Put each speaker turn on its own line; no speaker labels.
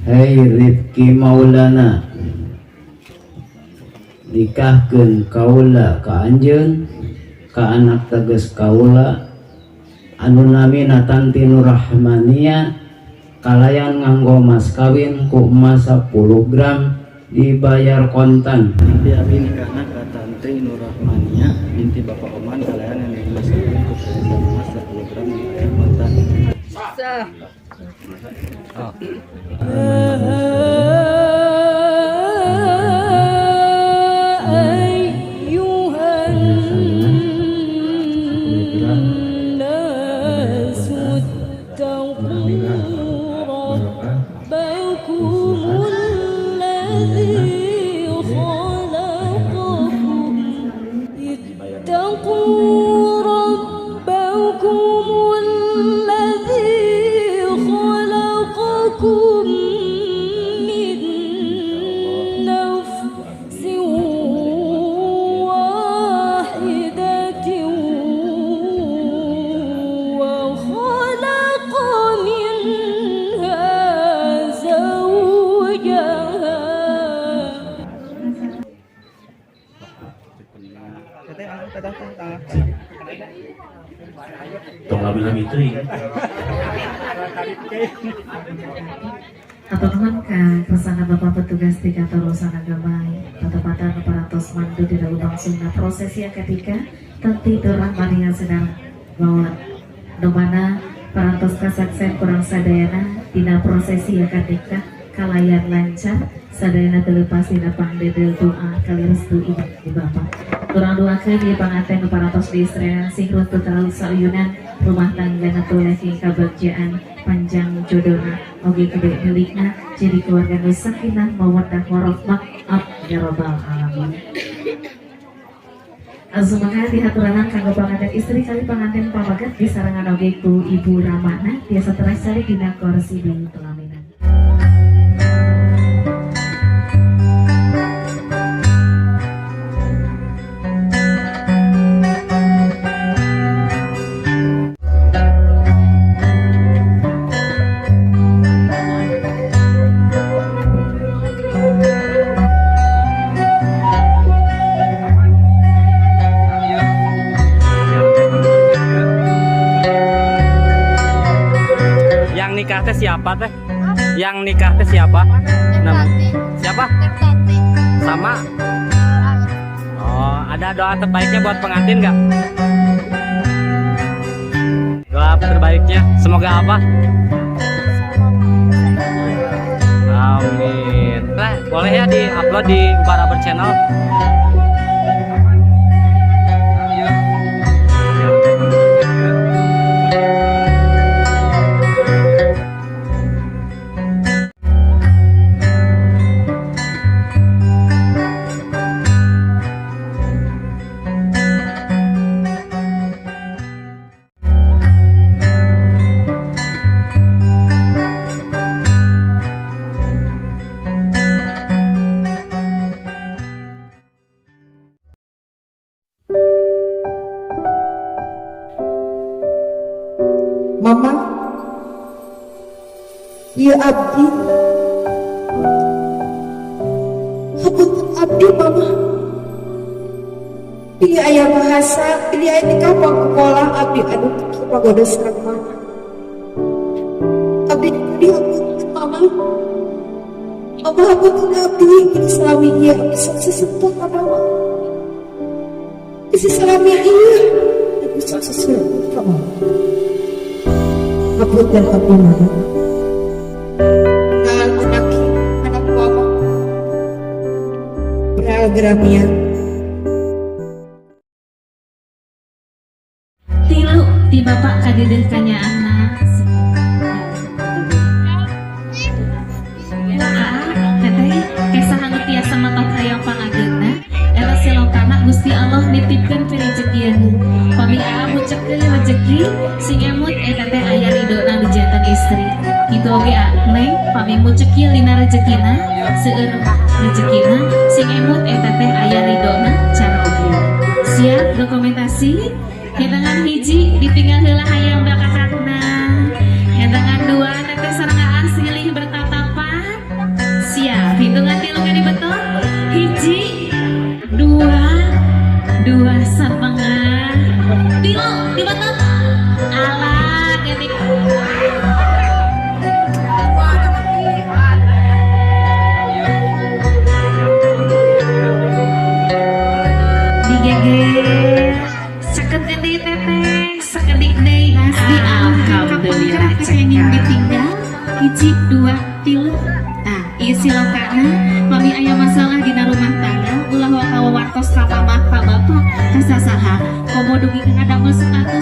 Hei Rifki Maulana, nikahkeun kaula ka anjeun, ka anak teges kaula anu namina Tanti Nurrahmania, kalayan nganggo mas kawin ku emas 10 gram dibayar kontan.
Nanti abi nikahna ka Tantri Nurrahmania binti Bapak Oman kalayan yang mas kawin ku emas 10 gram dibayar kontan.
Sah.
Oh.
أيها الناس اتقوا ربكم الذي خلقكم، اتقوا ربكم الذي خلقكم من نفس واحدة وخلق منها زوجها.
Tong lami-lami teuing.
Hatur nuhun ka kersana Bapak petugas di kantor urusan agama patepatan parantos mandu dina lumangsungna prosesi akad nikah Tanti Nurrahmania sedang Maulana, nu mana parantos kasaksen ku urang sadayana dina prosesi akad nikah kalayan lancar sadayana, terlepas dina pangdedel doa kali restu ibu bapak. Urang doakeun ieu panganten nu parantos diistrenan sing runtut sauyunan rumah tangga, tuleh kabagjaan, panjang jodohna oge gede milikna, jadi keluarga nu sakinah mawaddah warahmah ya robbal alamin. Sumangga dihaturanan kanggo panganten istri kali panganten pameget disarengan oge ku Ibu Ramana tiasa teras calik dina kursi di pelaminan.
Yang nikah teh siapa teh? Yang nikah teh siapa? Nama siapa? Sama. Oh, ada doa terbaiknya buat pengantin nggak? Doa terbaiknya, semoga apa? Amin. Nah, boleh ya di upload di Baraber Channel.
Mama, ieu abdi. Hapunten abdi, Mama. Pilih aya bahasa, pilih aya tingkah pangkola abdi anu kitu pagoda sareng Mama. Abdi dihapunten, Mama. Mama, hapunten abdi, ini salami ieu abdi sok sesentuh ka Mama. Isi salami ieu abdi sok sesentuh ka Mama. Hapunten abdi, Mama. Kenal anak anak Mama. Programnya.
Tilu ti bapak kadideh kanyaahna. Ah, teteh kesah anu tiasa matok hayang pangageungna eta silokana Gusti Allah nitipkeun pirejekieun. Pami aa mucekeun rejeki, sing emut eta teh aya ridona nu janten istri. Kitu oge a neng, pami mucekil dina rejekina, seueur rejekina, sing emut eta teh aya ridona caroge. Siap dokumentasi? Hitungan hiji, ditinggal heula hayam bakakakna. Hitungan dua, teteh sareng aa silih bertatapan. Hiji, dua, tilu. Nah, ieu silokana pami aya masalah dina rumah tangga, ulah waka wawartos ka mamah, ka bapak, ka sasaha, komo dugi ka ngadamel status.